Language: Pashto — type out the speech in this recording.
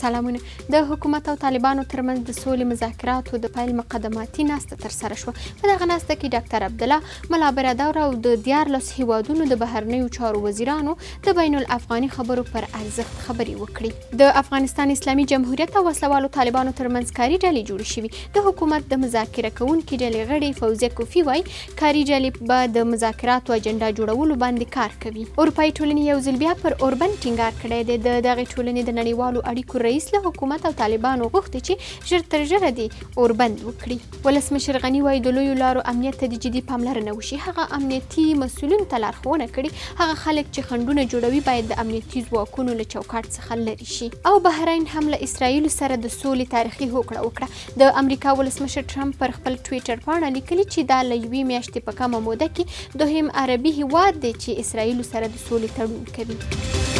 سلامونه. د حکومت او طالبانو ترمنځ د سولې مذاکراتو د پیل مقدماتي ناسته ترسره شوه. په دغه ناسته کې ډاکتر عبدالله، ملا برادر او د 13 هیوادونو د بهرنیو چارو وزیرانو د بین الافغاني خبرو پر ارزښت خبرې وکړې. د افغانستان اسلامي جمهوریت او وسلوالو طالبانو ترمنځ کاري ډلې جوړې شوي. د حکومت د مذاکره کوونکې ډلې غړې فوزیه کوفي وایي، کاري ډلې به د مذاکراتو اجنډا جوړولو باندې کار کوي. اروپايي ټولنې یو ځل بیا پر اوربند ټینګار کړی دی. د دغې ټولنې د نړیوالو اړیکو رئیس له حکومت او طالبانو غوښتي چې ژر تر ژره دې اوربند وکړي. ولسمشر غني وایي، د لویو لارو امنیت ته دې جدي پاملرنه وشي. هغه امنیتي مسؤلینو ته لارښوونه کړې، هغه خلک چې خنډونه جوړوي باید د امنیتي ځواکونو له چوکاټ څخه لرې شي. او بحرین هم له اسراییل سره د سولې تاریخي هوکړه وکړه. د امریکا ولسمشر ټرمپ پر خپل ټویټر پاڼه لیکلي چې دا له یوې میاشتې په کمه موده کې دوهم عربي هیواد دی چې اسراییل سره د سولې تړون کوي.